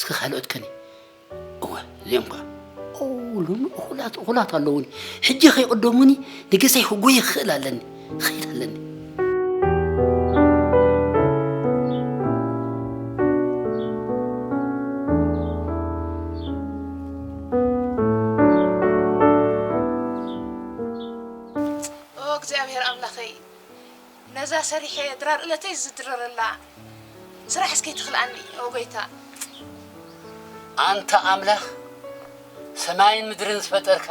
እስከ ካልኦት ከኒ? እወ፣ እዚኦም ከ? ኦ፣ ሎሚ እኹላት፣ እኹላት ኣለዉኒ። ሕጂ ከይቕደሙኒ ንገዛይ ክጎየ ክኽእል ኣለኒ። ክኸይድ ኣለኒ። ኦ እግዚኣብሔር ኣምላኸይ፣ ነዛ ሰሪሐ ድራር እለተይ ዝድረረላ ስራሕ እስከ ትኽልኣኒ፣ ኦ ጎይታ። ኣንታ ኣምላኽ፣ ሰማይን ምድርን ዝፈጠርካ፣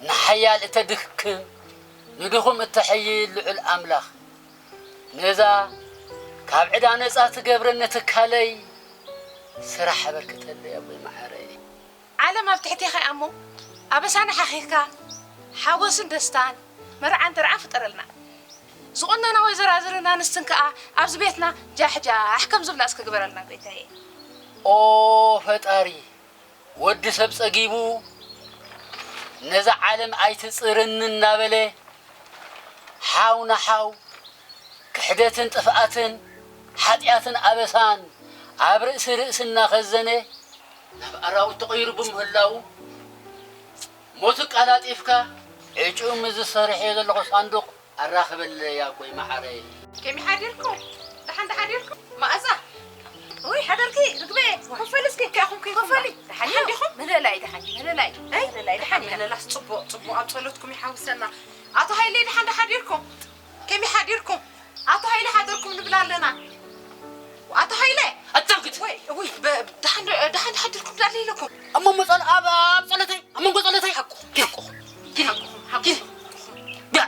ንሓያል እተድክም፣ ንድኹም እተሐይል ልዑል ኣምላኽ፣ ነዛ ካብ ዕዳ ነጻ ትገብረኒ ትካለይ ስራሕ ኣበርክተለይ፣ ኣቦይ መዓረይ። ዓለም ኣብ ትሕቴኻ እያ እሞ፣ ኣበሳና ሓኺኽካ፣ ሓጎስን ደስታን፣ መርዓን ተርዓን ፍጠረልና። ዝቑነና ወይዘራዝርን ኣንስትን ከኣ ኣብዚ ቤትና ጃሕጃሕ ከም ዝብላ እስከ ግበረልና ጎይታየ። ኦ ፈጣሪ፣ ወዲ ሰብ ጸጊቡ ነዛ ዓለም ኣይትጽርኒ እናበለ፣ ሓው ንሓው ክሕደትን ጥፍኣትን ሓጢኣትን ኣበሳን ኣብ ርእሲ ርእሲ እናኸዘነ ናብ ኣራዊት ተቐይሩ ብምህላዉ፣ ሞቱ ኣቃላጢፍካ ዕጩ ምስ ዝሰርሐዮ ዘለኹ ሳንዱቕ ኣራኽበለይ ኣቦይ መዓረይ። ከመይ ሓዲርኩም? ደሓን ዶ ሓዲርኩም? መኣዛ። ውይ፣ ሓደርኪ ርግበ፣ ኮፈሊ እስኪ። እንታይ ኢኹም ከይድኩም? ኮፈሊ። ደሓን ደሓን ዲኹም? ምህለላ እዩ፣ ደሓን እዩ፣ ምህለላ እዩ። ኣይ፣ ምህለላ እዩ፣ ደሓን ደሓን ኢና። ምህለላስ ጽቡቕ፣ ጽቡቕ፣ ኣብ ጸሎትኩም ይሓውሰና። ኣቶ ሃይለ፣ ደሓን ዶ ሓዲርኩም? ከመይ ሓዲርኩም? ኣቶ ሃይለ ሓደርኩም ንብል ኣለና። ኣቶ ሃይለ! ኣታ ግዲ! ወይ፣ ውይ፣ በ-፣ ደሓን ዶ-፣ ደሓን ዶ ሓዲርኩም ዶ ኣለይ ኢለኩም? ኣብ መንጎ ጸሎ-፣ ኣብ፣ ኣብ ጸሎተይ፣ ኣብ መንጎ ጸሎተይ። ሓቁ፣ ሓቁ፣ ግዲ፣ ሓቁ፣ ግዲ። ግዲ።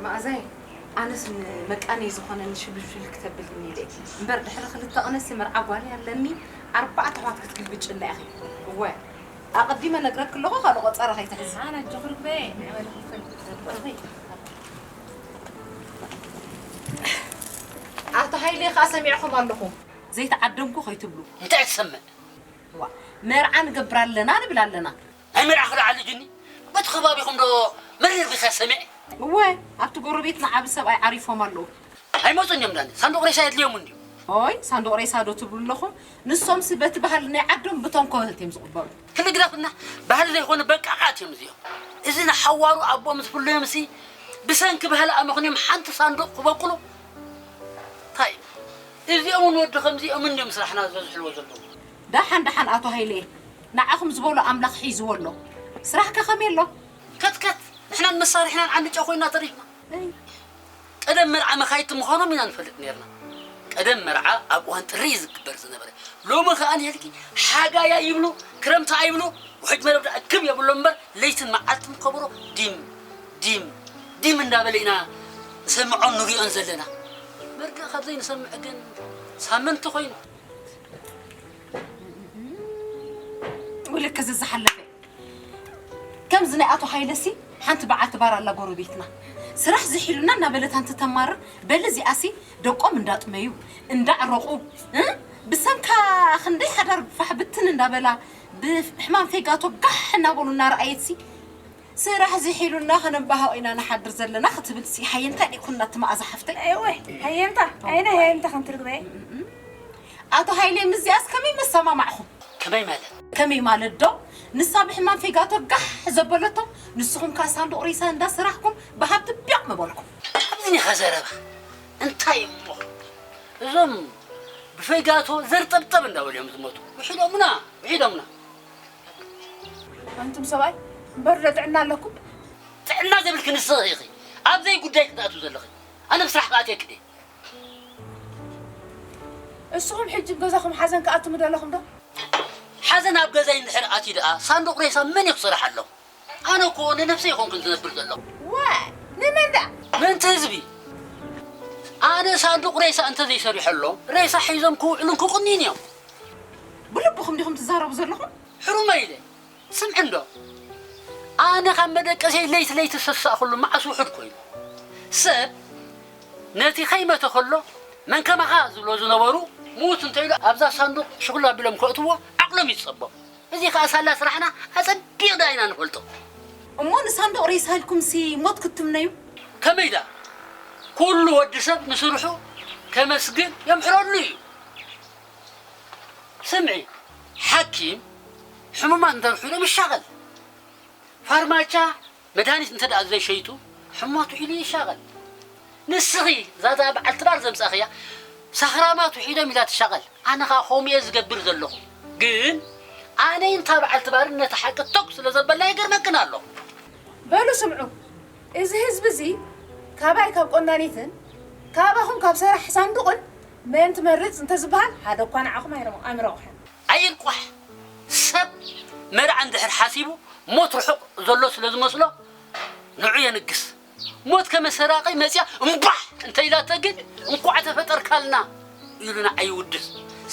መኣዛይ፣ ኣነስ ንመቃነይ ዝኾነኒ ሽብልብል ክተብልኒ ኢለ እየ። እምበር ድሕሪ ክልተ ቅነሲ መርዓ ጓል ኣለኒ፣ ኣርባዕተ ኣሕዋት ክትግልብጭላ ኢኺ። እወ፣ ኣቐዲመ ነግረኪ ኣለኹ፣ ካልእ ቆጸራ ከይትሕዚ። ኣነ ኣጆኺ ርግበይ፣ ንዕበሊ ክፍል። ኣቶ ሃይለ ከኣ ሰሚዕኹም ኣለኹ። ዘይተዓደምኩ ከይትብሉ። እንታይ ትሰምዕ? ዋ፣ መርዓ ንገብር ኣለና ንብል ኣለና። ናይ መርዓ ክልዓል ጅኒ፣ በቲ ከባቢኹም ዶ መሪር ቢኻ ሰሚዕ? እወ፣ ኣብቲ ጎረቤትና ዓቢ ሰብኣይ ዓሪፎም ኣለዉ። ኣይመጹን እዮም ዳኒ፣ ሳንዱቕ ሬሳ የድልዮም እንድዩ። ኦይ፣ ሳንዱቕ ሬሳ ዶ ትብሉ ኣለኹም? ንሶምሲ በቲ ባህሊ ናይ ዓዶም ብተንኮል እዮም ዝቕበሉ። ክንግደፍና ባህሊ ዘይኮነ በቃቃት እዮም እዚኦም። እዚ ንሓዋሩ ኣቦኦም ዝፍለዮምሲ ብሰንኪ ባህሊ ኣመኽንዮም ሓንቲ ሳንዱቕ ክበቁሉ። እንታይ? እዚኦም እውን ወዲ ከምዚኦም እንድዮም ስራሕና ዘዝሕልዎ ዘለዉ። ደሓን ደሓን ኣቶ ሃይለ፣ ንዓኹም ዝበሎ ኣምላኽ ሒዝዎ ኣሎ። ስራሕከ ከመይ ኣሎ? ከትከት፣ ንሕናን መሳርሕናን ዓንጫ ኮይና ተሪፍና። እይ። ቀደም መርዓ መኻይድቲ ምዃኖም ኢና ንፈልጥ ነርና። ቀደም መርዓ ኣብ እዋን ጥሪ እዩ ዝግበር ዝነበረ። ሎሚ ከኣ ንሄልኪ ሓጋይ ኣይብሉ፣ ክረምቲ ኣይብሉ፣ ውሕጅ መረብ ደኣ ክብ የብሎ እምበር ለይትን መዓልትን ከበሮ ዲም፣ ዲም፣ ዲም እንዳበለ ኢና ንሰምዖን ንሪኦን ዘለና። መርገእ ካብ ዘይንሰምዕ ግን ሳምንቲ ኮይኑ። ውልክ እዚ ዝሓለፈ። ከምዚ ናይ ኣቶ ሃይለሲ ሓንቲ በዓልቲ ባር ኣላ ጎረቤትና። ስራሕ ዝሒሉና እናበለት ኣንቲ ተማርር፣ በሊ እዚኣሲ ደቆም እንዳጥመዩ፣ እንዳዕረቑ፣ እ? ብሰንካ ክንደይ ሓዳር ፋሕ ብትን እንዳበላ፣ ብሕማም ፌጋቶ ጋሕ እናበሉ እናረኣየትሲ፣ ስራሕ ዝሒሉና ከነምባሃቕ ኢና ንሓድር ዘለና ክትብልሲ፣ ሃየንታ ደይኮና እቲ መኣዛ ሓፍተይ? እወ፣ ሃየንታ፣ ኣይነ ሃየንታ ከምትርግበ። ኣቶ ሃይለ፣ ምስዚኣስ ከመይ መሰማማዕኹም? ከመይ ማለት? ከመይ ማለት ዶ? ንሳ ብሕማም ፌጋቶ ጋሕ ዘበለቶም፣ ንስኹም ከኣ ሳንዱቕ ሬሳ እንዳሰራሕኩም ብሃብቲ ቢቕ ምበልኩም። ኣብዚ ኒኻ ዘረባ። እንታይ እሞ? እዞም ብፌጋቶ ዘርጠብጠብ እንዳበሉ እዮም ዝሞቱ። ውሒዶምና፣ ውሒዶምና። ኣንቱም ሰብኣይ፣ እምበር ዶ ጥዕና ኣለኩም? ጥዕና ዘይብልኪ ንስኺ ኢኺ። ኣብ ዘይጉዳይ ክትኣትዊ ዘለኺ። ኣነ ብስራሕ ክኣትየኪ ድየ? እስኹም ሕጂ ገዛኹም ሓዘን ክኣትሙ ደለኹም ዶ? ሓዘን ኣብ ገዛይ እንድሕር ኣትዩ ደኣ ሳንዱቕ ሬሳ መን እዩ ክሰርሓሎም? ኣነ እኮ ንነብሰይ ኣይኮንኩን ዝነብር ዘለኹ። ዋይ፣ ንመን ደኣ? ምእንቲ ህዝቢ። ኣነ ሳንዱቕ ሬሳ እንተዘይሰሪሐሎም፣ ሬሳ ሒዞም ክውዕሉን ክቕንዩን እዮም። ብልብኹም ዲኹም ትዛረቡ ዘለኹም? ሕሩመይ ኢለ። ስምዒ እንዶ፣ ኣነ ካብ መደቀስየይ ለይቲ ለይቲ ዝሰሳእኩሉ መዓስ ውሑድ ኮይኑ። ሰብ ነቲ ከይመተ ከሎ መን ከማኻ ዝብሎ ዝነበሩ፣ ምዉት እንተ ኢሉ ኣብዛ ሳንዱቕ ሽኹል ኣቢሎም ከእትዎ ዓቕሎም ይጸቦም። እዚ ኸኣ ሳላ ስራሕና ኣጸቢቕና ኢና ንፈልጦ። እሞ ንሳንዱቕ ሬሳ ኢልኩምሲ ሞት ክትምነዩ? ከመይ ደኣ? ኩሉ ወዲ ሰብ ንስርሑ ከመስግን የምሕረሉ እዩ። ስምዒ፣ ሓኪም ሕሙማት እንተርሕሎም ይሻቐል። ፋርማቻ መድሃኒት እንተ ደኣ ዘይሸይጡ ሕሙማት ውዒሉ ይሻቐል። ንስኺ እዛ እዛ በዓልቲ ባር ዘምጻእኽያ ሳኽራማት ውሒዶም ኢላ ትሻቐል። ኣነ ኸኣ ከምኡ እየ ዝገብር ዘለኹ። ግን ኣነ እንታ በዓልቲ ባርን ነቲ ሓቂ ተኩ ስለ ዘበልና ይገርመክን ኣሎ። በሉ ስምዑ፣ እዚ ህዝቢ እዚ ካባይ ካብ ቆናኒትን ካባኹም ካብ ሰራሕ ሳንዱቕን መን ትመርጽ እንተዝበሃል ሓደ እኳ ንዓኹም ኣይረም- ኣይምረቑሕን። ኣይንቋሕ። ሰብ መርዓ እንድሕር ሓሲቡ ሞት ርሑቕ ዘሎ ስለ ዝመስሎ ንዑ የንግስ። ሞት ከመ ሰራቒ መጽያ እምባሕ እንተ ኢላተ ግን እንቋዕ ተፈጠርካልና ኢሉ ንዓይ ይውድስ።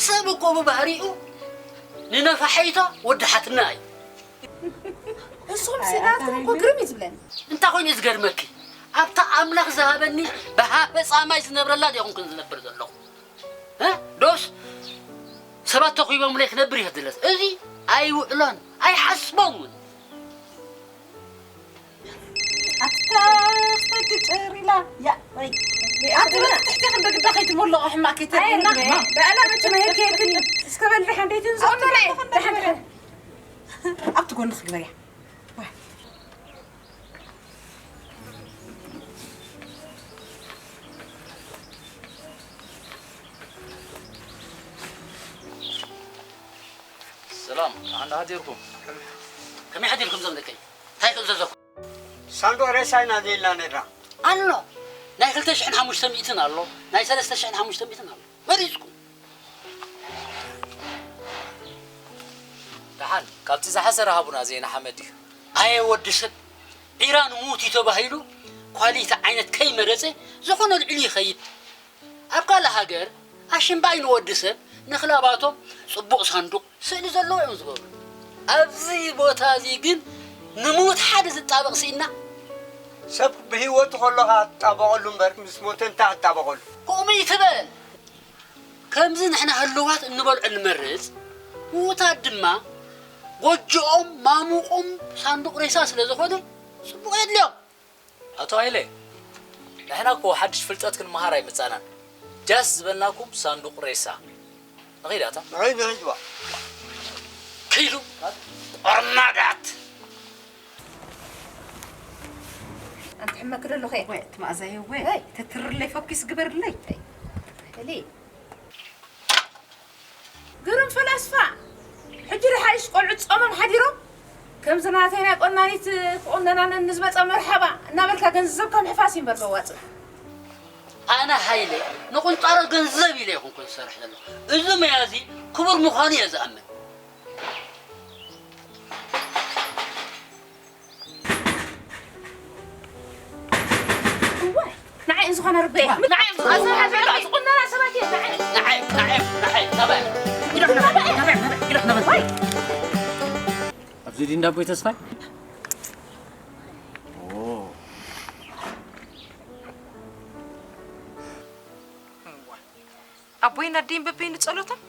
ሰብ እኮ ብባህሪኡ ንነፋሒቶ ወዲ ሓትና እዩ። እሶም ሲናቶም እኮ ግርም እዩ ዝብለኒ። እንታይ ኮይኑ እዩ ዝገርመኪ? ኣብታ ኣምላኽ ዝሃበኒ ብሃፈ ጻማይ ዝነብረላ ዲኹም ክን ዝነብር ዘለኹ? እ? ዶስ ሰባት ተኺቦምለይ ክነብር ይኽድለስ? እዚ ኣይውዕሎን ኣይሓስቦን እውን። ኣታ ክተግጭር ኢላ። ያ፣ ወይ። ኣቲ በላ ትሕቲ ክንደ ግዳ ከይትመልኦ ሕማቅ ከይተርፍና። ኣይ፣ በላ መጭ መሄድ ከየትኒ። እስከ በል ደሓን ደይትን ዝቕጥረ። ደሓን፣ ደሓን። ኣብቲ ጎንኺ ግበርያ። ሰላም፣ ደሓን ዶ ሓዲርኩም? ከመይ ሓዲርኩም ዞም ደቀይ? እንታይ ክእዘዘኩም? ሳንዱቕ ሬሳ ኢና ዘይልና ነራ። ኣሎ። ናይ ክልተ ሽሕን ሓሙሽተ ሚእትን ኣሎ። ናይ ሰለስተ ሽሕን ሓሙሽተ ሚእትን ኣሎ። መሪጽኩም። ደሓን፣ ካብቲ ዝሓሰረ ሃቡና፣ ዜና ሓመድ እዩ። ኣየ ወዲ ሰብ፣ ዒራ ንሙት እዩ ተባሂሉ፣ ኳሊቲ ዓይነት ከይመረጸ፣ ዝኾነ ልዕሉ ይኸይድ። ኣብ ካልእ ሃገር፣ ኣሽምባይ ንወዲ ሰብ፣ ንኽላባቶም ጽቡቕ ሳንዱቕ፣ ስእሊ ዘለዎ እዮም ዝገብሩ። ኣብዚ ቦታ እዚ ግን፣ ንሙት ሓደ ዝጣበቕ ስኢና። ሰብ ብህይወቱ ከሎ ኸኣ ትጣበቐሉ እምበር፣ ምስ ሞተ እንታይ ክትጣበቐሉ? ከምኡ ይትበል። ከምዚ ንሕና ህልዋት እንበልዖ እንመርጽ፣ ምዉታት ድማ ጎጆኦም ማሙቖም ሳንዱቕ ሬሳ ስለ ዝኾነ፣ ጽቡቕ የድልዮም። ኣቶ ሃይለ፣ ንሕና እኮ ሓድሽ ፍልጠት ክንመሃር ኣይመጻእናን። ጃስ ዝበልናኩም ሳንዱቕ ሬሳ። ንኸይድ ኣታ። ንኸይድ፣ ንኸይድ፣ ዋ። ክይዱ፣ ቆርናዳት። ኣንቲ ሕመክ ዶ ኣለኹ እየ? ወይ፣ እቲ መኣዛዮ ወይ። ወይ። ተትርለይ ፈኩስ ግበርለይ። እሊ። ግርም ፈላስፋ። ሕጂ ድሓይሽ ቆልዑት ጾሞም ሓዲሮም? ከምዚ ናተይ ናይ ቆናኒት ክቑነናነን ንዝመጸ መርሓባ እናበልካ ገንዘብካ ምሕፋስ እዩ እምበር ዘዋጽእ። ኣነ ሃይለ ንቁንጣሮ ገንዘብ ኢለ ይኹንኩ ዝሰርሕ ዘለኹ። እዚ ሞያ እዚ ክቡር ምዃኑ እየ ዝኣምን። እዋይ፣ ንዓይ ዝኾነ ርበየ። ንዓይ ዝኾነ ርበየ። ዝቑነና ሰባት እየ፣ ንዓይ። ንዓይ፣ ንዓይ፣ ንዓይ፣ ናባይ። ግደፍ ናባይ፣ ናባይ፣ ናባይ፣ ግደፍ ናባይ። ወይ። ኣብዚ ድዩ እንዳ ኣቦይ ተስፋይ? ኦ። ኣቦይን ኣደይን በበይኑ ጸሎቶም